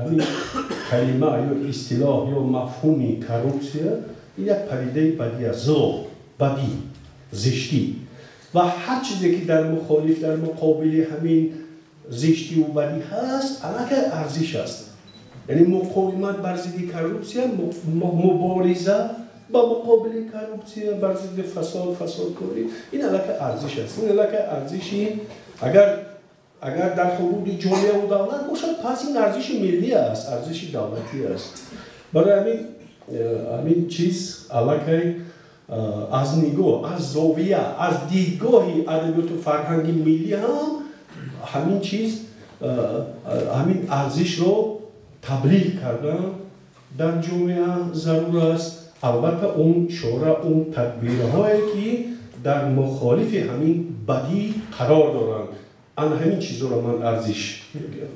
Ҳамин калима ё истилоҳ ё мафҳуми коррупсия ин як падидаи бадӣ аст, зулм, бадӣ, зиштӣ ва ҳар чизе ки дар мухолиф, дар муқобили ҳамин зиштиву бадӣ ҳаст, аллакай арзиш аст. Яъне муқовимат бар зидди коррупсия, мубориза ба муқобили коррупсия, бар зидди фасод, фасодкорӣ, ин аллакай арзиш аст. Ин аллакай арзиши агар дар ҳудуди ҷомеаву давлат бошад, пас ин арзиши миллӣ аст, арзиши давлатӣ аст. Барои ҳамин чиз аллакай аз нигоҳ, аз зовия, аз дидгоҳи адабиёту фарҳанги миллӣ ҳам ҳамин чиз, ҳамин арзишро таблиғ кардан дар ҷомеа зарур аст. Албатта, он чора, он тадбирҳое ки дар мухолифи ҳамин бадӣ қарор доранд, ана ҳамин чизҳоро ман арзиш мегӯям.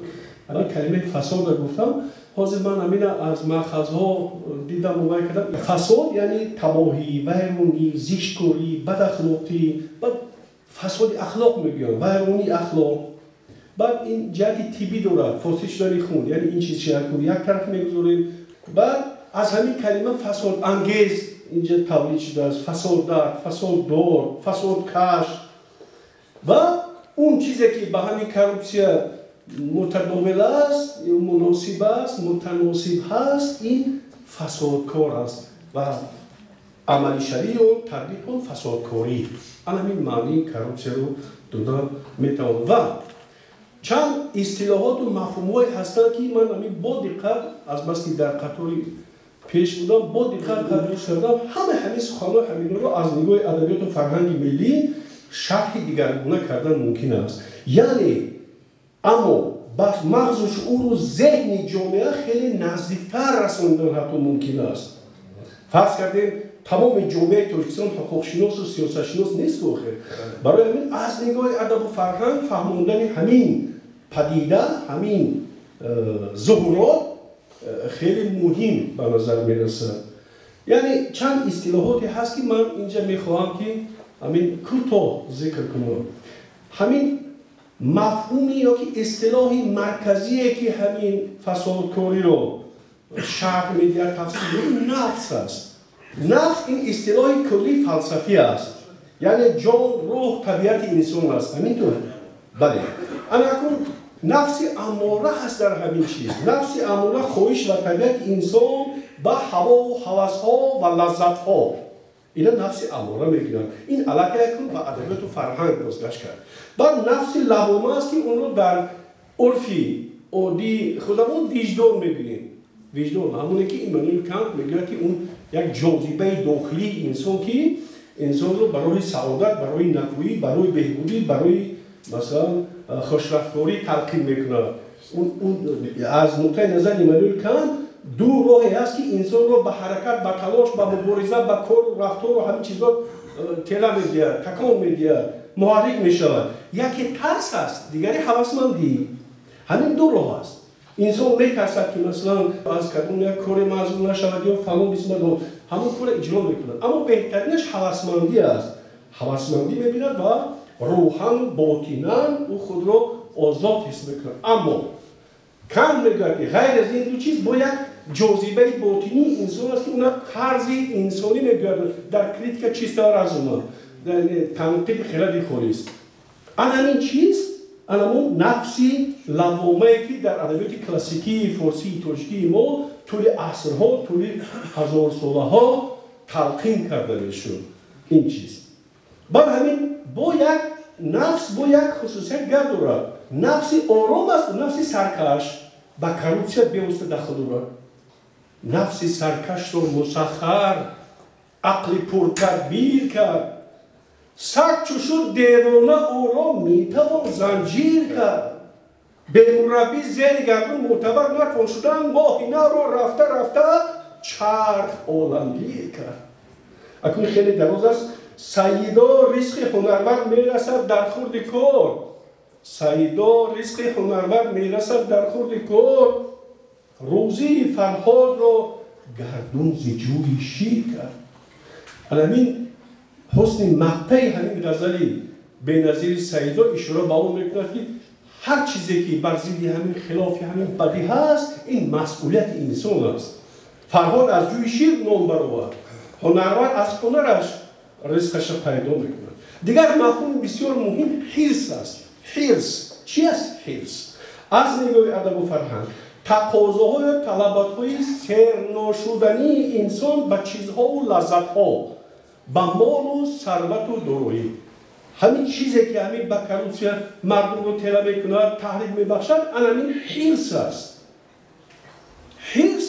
Ана калимаи фасодро гуфтам, ҳозир ман ҳамина аз маъхазҳо дидам, мувай кардам. Фасод яъне табоҳӣ, вайронӣ, зишткорӣ, бадахлоқӣ, баъд фасоди ахлоқ мегӯянд, вайронии ахлоқ. Баъд ин ҷиҳати тиббӣ дорад, фосид шудани хун, яъне ин чиз як тараф мегузорем. Баъд аз ҳамин калима фасодангез инҷа тавлид шудааст, фасоддар, фасоддор, фасодкаш ва он чизе ки ба ҳамин коррупсия мутадовил аст, муносиб аст, мутаносиб ҳаст, ин фасодкор аст ва амалишавии он, татбиқи он фасодкорӣ. Ана ҳамин маънии коррупсияро дода метавонад. Ва чанд истилоҳоту мафҳумҳое ҳастанд, ки ман ҳамин бо диққат, азбаски дар қатори пеш будам, бо диққат тадрис кардам, ҳамаи ҳамин суханҳои ҳаминро аз нигоҳи адабиёту фарҳанги миллӣ шарҳи дигаргуна кардан мумкин аст. Яъне аммо ба мағзу шууру зеҳни ҷомеа хеле наздиктар расондан ҳатто мумкин аст. Фарз кардем, тамоми ҷомеаи Тоҷикистон ҳуқуқшиносу сиёсатшинос нест охир. Барои ҳамин аз нигоҳи адабу фарҳанг фаҳмондани ҳамин падида, ҳамин зуҳурот хеле муҳим ба назар мерасад. Яъне чанд истилоҳоте ҳаст, ки ман инҷа мехоҳам, ки ҳамин кӯтоҳ зикр кунам. Ҳамин мафҳуми ё ки истилоҳи марказие, ки ҳамин фасодкориро шарҳ медиҳад, тафсир, нафс аст. Нафс ин истилоҳи куллии фалсафӣ аст, яъне ҷон, рӯҳ, табиати инсон аст. Ҳамин тур? Бале. Ана акун нафси аммора ҳаст дар ҳамин чиз. Нафси аммора, хоҳиш ва табиати инсон ба ҳавову ҳавасҳо ва лаззатҳо, ина нафси аммора мегӯянд. Ин аллакай акун ба адабиёту фарҳанг бозгашт кард. Баъд нафси лавома аст, ки онро дар урфи оддии худамон виҷдон мебинем. Виҷдон ҳамоне ки Иммануил Кант мегӯяд, ки он як ҷозибаи дохилии инсон, ки инсонро барои саодат, барои накӯӣ, барои беҳбудӣ, барои масалан хушрафторӣ талқин мекунад. Аз нуқтаи назари Иммануил Кант ду роҳе ҳаст, ки инсонро ба ҳаракат, ба талош, ба мубориза, ба кору рафтору ҳамин чизҳо тела медиҳад, такон медиҳад, муҳаррик мешавад. Яке тарс аст, дигаре ҳавасмандӣ. Ҳамин ду роҳ аст. Инсон метарсад, ки масалан аз кадом як коре маъзул нашавад ё фалон бисмад, ҳамон корро иҷро мекунад. Аммо беҳтаринаш ҳавасмандӣ аст. Ҳавасмандӣ мебинад ва рӯҳану ботинан ӯ худро озод ҳис мекунад. Аммо Кант мегӯяд, ки ғайр аз ин ду чиз бо як ҷозибаи ботинии инсон аст, ки уна қарзи инсонӣ мегӯяд дар «Критика чистого разума», танқиди хиради холис. Ана ҳамин чиз, анамон нафси лавомае, ки дар адабиёти классикии форсии тоҷикии мо тӯли асрҳо, тӯли ҳазорсолаҳо талқин карда мешуд ин чиз. Баъд ҳамин бо як нафс, бо як хусусият гап дорад. Нафси ором аст, нафси саркаш ба коррупсия бевосита дахл дорад. Нафси саркашро мусаххар ақли пуртадбир кард, саг чу шуд девона, ӯро метавон занҷир кард. Бемураббӣ зери гардун мӯътабар натвон шудан, моҳи навро рафта рафта чарх оламгир кард. Акун хеле дароз аст. Саидо, ризқи ҳунарвар мерасад дар хурди кор, Саидо, ризқи ҳунарвар мерасад дар хурди кор, рӯзии Фарҳодро гардун зи ҷӯи шир кард. Анамин ҳусни мақтаи ҳамин ғазали беназири Саидо ишора ба он мекунад, ки Ҳар чизе ки бар зидди ҳамин хилофи ҳамин бадӣ ҳаст, ин масъулияти инсон аст. Фарҳод аз ҷӯи шир ном баровард, ҳунарвар аз ҳунараш ризқаша пайдо мекунад. Дигар мафҳуми бисёр муҳим ҳирс аст. Ҳирс чи аст? Ҳирс аз нигоҳи адабу фарҳанг тақозоҳою талаботҳои серношудании инсон ба чизҳову лаззатҳо, ба молу сарвату дороӣ. Ҳамин чизе ки ҳамин ба коррупсия мардумро тела мекунад, таҳрик мебахшад, анамин ҳирс аст. Ҳирс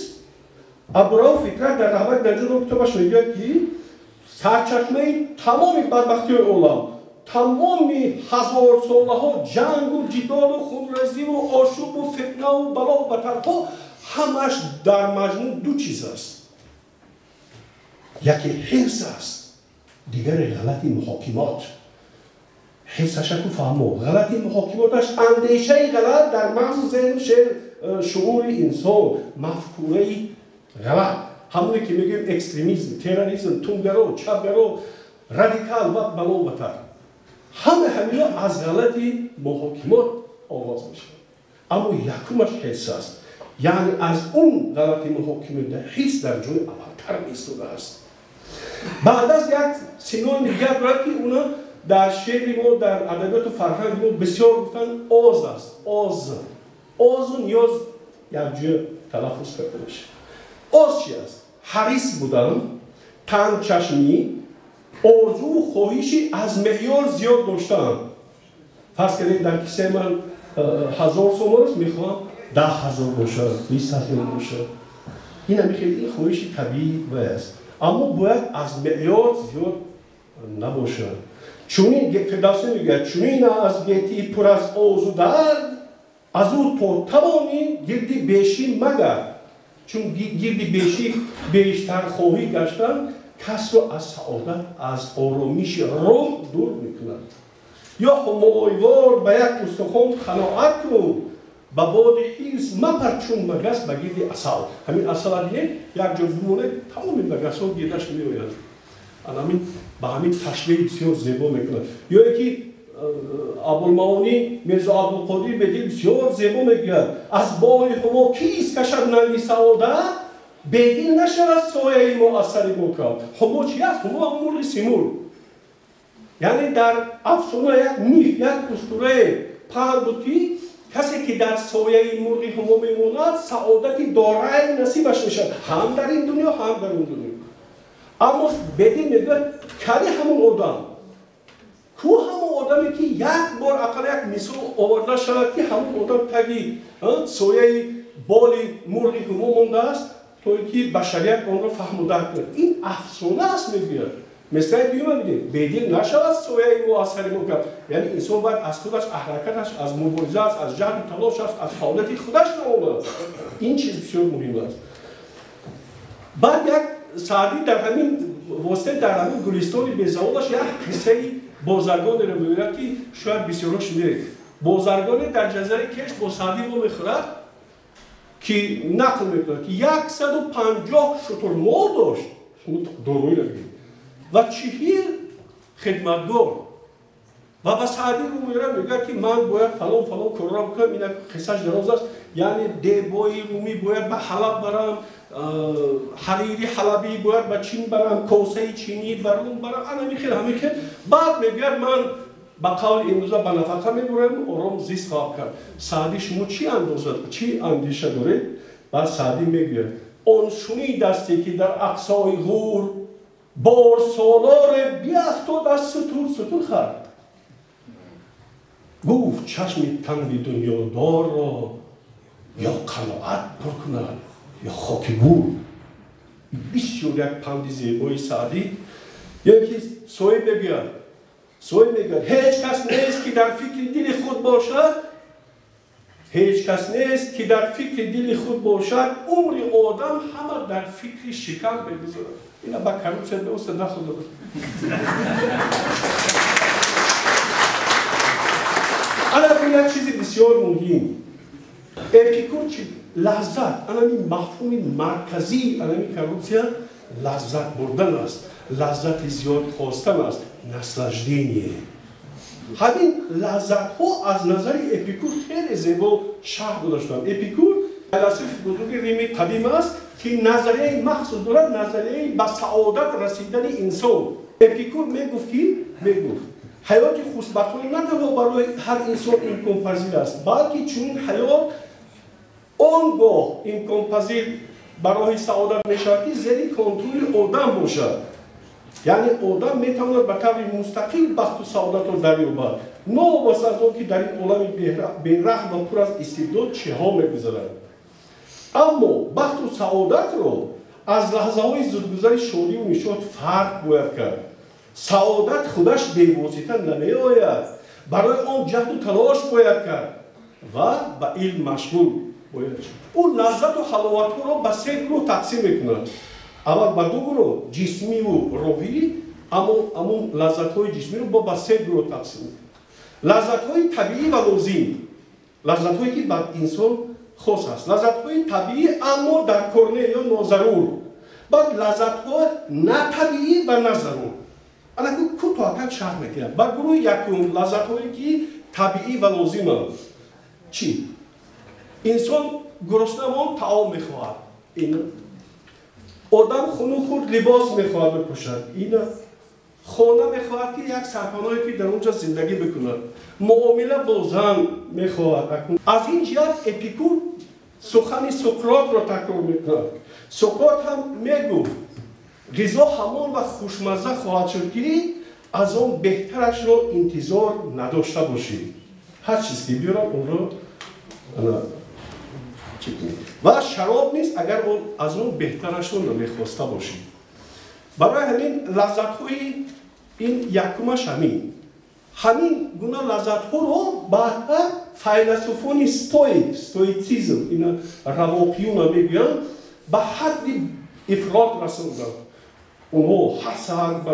Абдурауф Фитрат дар раҳбари наҷот китобаш мегӯяд, ки сарчашмаи тамоми бадбахтиҳои олам, тамоми ҳазорсолаҳо ҷангу ҷидолу хунрезиву ошӯбу фитнаву балову батарҳо ҳамаш дар маҷмӯъ ду чиз аст. Яке ҳирс аст, дигаре ғалати муҳокимот. Ҳирсашаку фаҳмо, ғалати муҳокимоташ андешаи ғалат дар мағзу зеҳну шуури инсон, мафкураи ғалат. Ҳамоне ки мегӯем экстремизм, терроризм, тундгаро, чапгаро, радикал ва бало батар. Ҳама ҳамино аз ғалати муҳокимот оғоз мешавад. Аммо якумаш ҳирс аст. Яъне аз он ғалати муҳокимот ҳирс дар ҷои аввалтар меистодааст. Баъд аз як синоним дигар дорад, ки уна дар шеъри мо, дар адабиёту фарҳанги мо бисёр гуфтанд, оз аст. Оз. Озу ниёз якҷоя талаффуз карда мешавад. Оз чи аст? Ҳарис будан, тангчашмӣ, орзуву хоҳиши аз меъёр зиёд доштан. Фарз кардем дар кисаи ман 1000 сомон аст, мехоҳам 10,000 бошад, 20,000 бошад. Ин ҳами хеле ин хоҳиши табиӣ вай аст. Аммо бояд аз меъёр зиёд набошад. Чунин Фирдавсӣ мегӯяд, чунин аз гетӣ пур аз озу дард, аз ӯ то тавонӣ гирди бешӣ магард. Чун гирди бешӣ бештар хоҳӣ гаштан, касро аз саодат, аз оромиши роҳ дур мекунад. Ё ҳумойвор ба як устухон қаноат кун, ба боди ҳирс мапар чун магас ба гирди асал. Ҳамин асала дидед, як ҷо бимонед, тамоми магасҳо гирдаш меоянд. Ҳамин ба ҳамин ташбеҳи бисёр зебо мекунад. Ё ки Абулмаонӣ Мирзо Абдулқодир Бедил бисёр зебо мегӯяд: аз боли ҳумо кист кашад нанги саодат, бедил нашавад сояи мо аз сари мо кав. Ҳумо чи аст? Ҳумо мурғи симурғ. Яъне дар афсона як миф, як устурае паҳн буд, ки касе ки дар сояи мурғи ҳумо мемонад, саодати дорай насибаш мешавад, ҳам дар ин дунё, ҳам дар он дунё. Аммо Бедил мегӯяд, кали ҳамон одам, ку ҳамон одаме ки як бор ақал як мисол оварда шавад, ки ҳамон одам таги сояи боли мурғи ҳумо мондааст, то ин ки башарият онро фаҳму дарк кунад. Ин афсона аст, мегӯяд. Мисраи дуюма мебинед, бедил нашавад сояи мо аз сари мо кав. Яъне инсон бояд аз худаш, аз ҳаракаташ, аз муборизааш, аз ҷаҳду талошаш, аз фаъолияти худаш наомад. Ин чиз бисёр муҳим аст. Баъд як Саъдӣ дар ҳамин восита, дар ҳамин гулистони безаволаш як қиссаи бозаргонеро мегӯяд, ки шояд бисёрҳо шунидед. Бозаргоне дар ҷазираи Кеш бо Саъдӣ вомехӯрад, ки нақл мекунад, ки 150 шутурмол дошт, шумо дороиро бибинед, ва 40 хидматгор. Ва ба Саъдӣ рӯ меорад, мегӯяд, ки ман бояд фалон фалон корро бикунам, ин қиссаш дароз аст. Яъне дебои румӣ бояд ба Ҳалаб барам, ҳарири ҳалабӣ бояд ба Чин барам, косаи чинӣ ба Рум барам, ҳамин хел, ҳамин хел. Баъд мегӯяд, ман ба қавли имрӯза ба нафақа мебурам, ором зист хоҳам кард. Саъдӣ, шумо чӣ андоза, чӣ андеша доред? Баъд Саъдӣ мегӯяд, он шунидасте ки дар ақсои ғур борсолоре биафтод аз сутур, сутур хӯрд. Гуфт чашми танги дунёдорро ё қаноат пур кунад, ё хоки гур. Бисёр як панди зебои Саъдӣ. Ё ки соҳиб мегӯяд, соҳиб мегӯяд, ҳеҷ кас нест ки дар фикри дили худ бошад, ҳеҷ кас нест ки дар фикри дили худ бошад, умри одам ҳама дар фикри шикам мегузарад. Ина ба коррупсия беоста дахл дорад. Ана як чизи бисёр муҳим. Эпикур чи? Лаззат. Анами мафҳуми марказии анами коррупсия лаззат бурдан аст, лаззати зиёд хостан аст, наслаждение. Ҳамин лаззатҳо аз назари Эпикур хеле зебо шарҳ дода шуданд. Эпикур файласуфи бузурги Рими қадим аст, ки назарияи махсус дорад, назарияи ба саодат расидани инсон. Эпикур мегуфт, ки мегуфт ҳаёти хушбахтона на танҳо барои ҳар инсон имконпазир аст, балки чунин ҳаёт он гоҳ имконпазир ба роҳи саодат мешавад, ки зери контроли одам бошад. Яъне одам метавонад ба таври мустақил бахту саодатро дарёбад, новобаста аз он ки дар ин олами бераҳм ва пур аз истибдод чиҳо мегузарад. Аммо бахту саодатро аз лаҳзаҳои зудгузари шодию нишот фарқ бояд кард. Саодат худаш бевосита намеояд, барои он ҷаҳду талош бояд кард ва ба илм машғул бояд шуд. Ӯ лаззату ҳаловатҳоро ба се гурӯҳ тақсим мекунад. Аввал ба ду гурӯҳ, ҷисмиву рӯҳӣ, аммо ҳамун лаззатҳои ҷисмиро бо ба се гурӯҳ тақсим мекунад. Лаззатҳои табиӣ ва лозим, лаззатҳое ки ба инсон хос аст, лаззатҳои табиӣ аммо дар кор не ё нозарур, баъд лаззатҳо на табиӣ ва на зарур. Анаку кӯтоҳакак шарҳ мекунад. Ба гурӯҳи якум, лаззатҳое ки табиӣ ва лозиманд. Чӣ? Инсон гурусна монд, таом мехоҳад. Ина. Одам хунук хӯрд, либос мехоҳад бипӯшад. Ина. Хона мехоҳад, ки як сарпаноҳе, ки дар онҷа зиндагӣ бикунад. Муомила бо зан мехоҳад. Аз ин ҷиҳат Эпикур сухани Соқротро такрор мекунад. Соқрот ҳам мегуфт, ғизо ҳамон вақт хушмазза хоҳад шуд, ки аз он беҳтарашро интизор надошта бошӣ. Ҳар чиз ки биёрам, онро чӣ кунӣ. Ва шароб низ, агар он аз он беҳтарашро намехоста бошӣ. Барои ҳамин лаззатҳои ин якумаш ҳамин. Ҳамин гуна лаззатҳоро баъдтар файласуфони стоик, стоитсизм, ина равоқиюна мегӯянд, ба ҳадди ифрот расонданд. Онҳо ҳар саҳар ба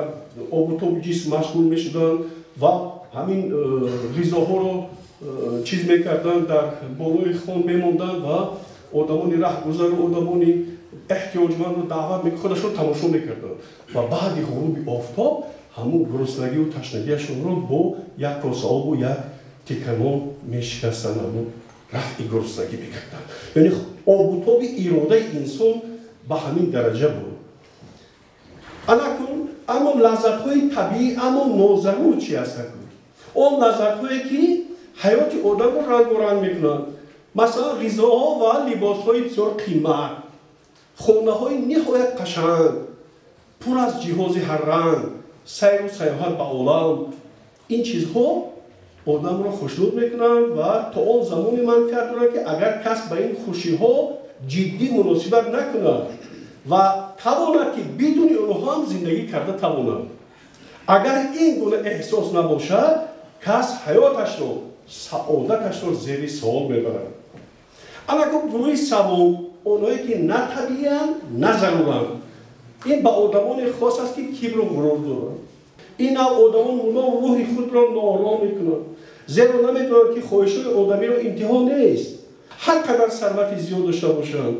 обутоби ҷисм машғул мешуданд ва ҳамин ғизоҳоро чиз мекарданд, дар болои хон мемонданд ва одамони раҳгузару одамони эҳтиёҷмандро даъват худашон тамошо мекарданд. Ва баъди ғуруби офтоб ҳамун гуруснагию ташнагиашонро бо як коса обу як тиканон мешикастанд, ҳамун рафъи гуруснагӣ мекарданд. Яъне обутоби иродаи инсон ба ҳамин дараҷа буд. Анакун, аммо лаззатҳои табиӣ аммо нозарур чи ҳастанд? Он лаззатҳое ки ҳаёти одамро рангоранг мекунанд, масалан ғизоҳо ва либосҳои бисёр қимат, хонаҳои ниҳоят қашанг, пур аз ҷиҳози ҳарранг, сайру сайёҳат ба олам. Ин чизҳо одамро хушнуд мекунанд ва то он замоне манфиат дорад, ки агар кас ба ин хушиҳо ҷиддӣ муносибат накунад ва тавонад, ки бидуни онҳо ҳам зиндагӣ карда тавонад. Агар ин гуна эҳсос набошад, кас ҳаёташро, саодаташро зери суол мебарад. Анаку гурӯҳи севум, онҳое ки на табианд, на заруранд. Ин ба одамоне хос аст, ки кибру ғурур доранд. Ин нав одамон мудом рӯҳи худро ноором мекунанд, зеро наметавонанд, ки хоҳишҳои одамиро интиҳо нест. Ҳар қадар сарвати зиёд дошта бошанд,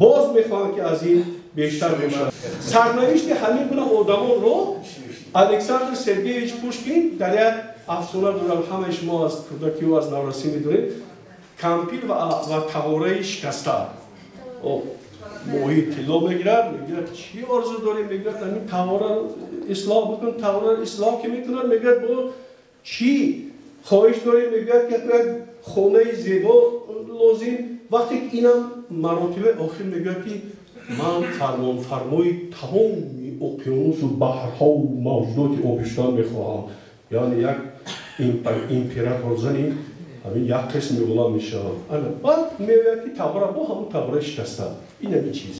боз мехоҳанд, ки аз ин бештар бошад. Сарнавишти ҳамин гуна одамонро Александр Сергеевич Пушкин дар як афсона дорад, ҳамаи шумо аз кӯдакию аз наврасӣ медонед, кампир ва тағораи шикаста. Моҳии тилло мегирад, мегӯяд чӣ орзу дорӣ? Мегӯяд ҳамин тағораро ислоҳ бикун. Тағораро ислоҳ ки мекунад, мегӯяд бо чӣ хоҳиш дорӣ? Мегӯяд ки як хонаи зебо лозим. Вақте ки инам маротибаи охир мегӯяд, ки ман фармонфармои тамоми уқёнусу баҳрҳову мавҷудоти обӣ шудан мехоҳам. Яъне як императорзани ҳамин як қисми олам мешавад. Баъд мегӯяд, ки тағора бо ҳамун тағораи шикаста. Ин ҳамин чиз.